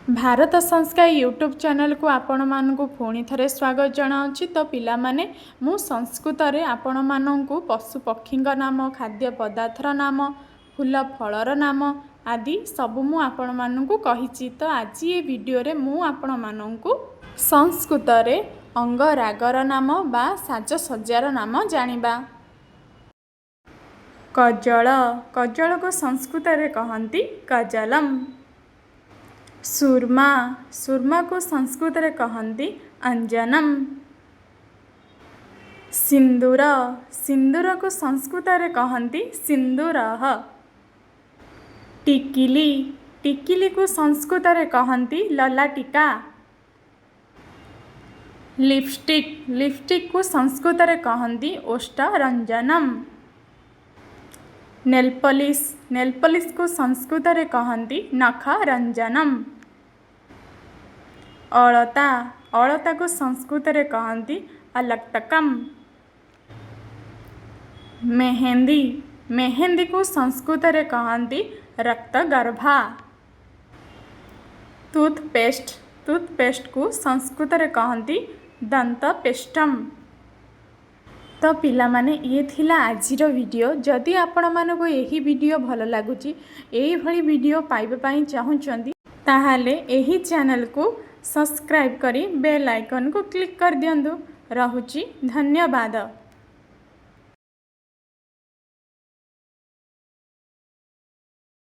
ଭାରତ ସଂସ୍କାର ୟୁଟ୍ୟୁବ୍ ଚ୍ୟାନେଲକୁ ଆପଣମାନଙ୍କୁ ପୁଣି ଥରେ ସ୍ୱାଗତ ଜଣାଉଛି। ତ ପିଲାମାନେ, ମୁଁ ସଂସ୍କୃତରେ ଆପଣମାନଙ୍କୁ ପଶୁ ପକ୍ଷୀଙ୍କ ନାମ, ଖାଦ୍ୟ ପଦାର୍ଥର ନାମ, ଫୁଲ ଫଳର ନାମ ଆଦି ସବୁ ମୁଁ ଆପଣମାନଙ୍କୁ କହିଛି। ତ ଆଜି ଏ ଭିଡ଼ିଓରେ ମୁଁ ଆପଣମାନଙ୍କୁ ସଂସ୍କୃତରେ ଅଙ୍ଗରାଗର ନାମ ବା ସାଜସଜ୍ଜାର ନାମ ଜାଣିବା। କଜଳ। କଜଳକୁ ସଂସ୍କୃତରେ କହନ୍ତି କଜଲମ୍। ସୁର୍ମା। ସୁର୍ମାକୁ ସଂସ୍କୃତରେ କହନ୍ତି ଅଞ୍ଜନମ୍। ସିନ୍ଦୁର। ସିନ୍ଦୁରକୁ ସଂସ୍କୃତରେ କହନ୍ତି ସିନ୍ଦୁରଃ। ଟିକିଲି। ଟିକିଲିକୁ ସଂସ୍କୃତରେ କହନ୍ତି ଲଲାଟିକା। ଲିପଷ୍ଟିକ୍। ଲିପଷ୍ଟିକ୍କୁ ସଂସ୍କୃତରେ କହନ୍ତି ଓଷ୍ଠରଞ୍ଜନମ୍। ନେଲପଲିସ୍। ନେଲପଲିସ୍କୁ ସଂସ୍କୃତରେ କହନ୍ତି ନଖରଞ୍ଜନମ୍। ଅଳତା। ଅଳତାକୁ ସଂସ୍କୃତରେ କହନ୍ତି ଅଲକ୍ତକମ୍। ମେହେନ୍ଦି। ମେହେନ୍ଦିକୁ ସଂସ୍କୃତରେ କହନ୍ତି ରକ୍ତଗର୍ଭା। ଟୁଥପେଷ୍ଟ। ଟୁଥପେଷ୍ଟକୁ ସଂସ୍କୃତରେ କହନ୍ତି ଦନ୍ତପେଷ୍ଟମ୍। ତ ପିଲାମାନେ, ଇଏ ଥିଲା ଆଜିର ଭିଡ଼ିଓ। ଯଦି ଆପଣମାନଙ୍କୁ ଏହି ଭିଡ଼ିଓ ଭଲ ଲାଗୁଛି, ଏଇଭଳି ଭିଡ଼ିଓ ପାଇବା ପାଇଁ ଚାହୁଁଛନ୍ତି, ତାହେଲେ ଏହି ଚ୍ୟାନେଲକୁ ସବସ୍କ୍ରାଇବ୍ କରି ବେଲ୍ ଆଇକନ୍କୁ କ୍ଲିକ୍ କରିଦିଅନ୍ତୁ। ରହୁଛି, ଧନ୍ୟବାଦ।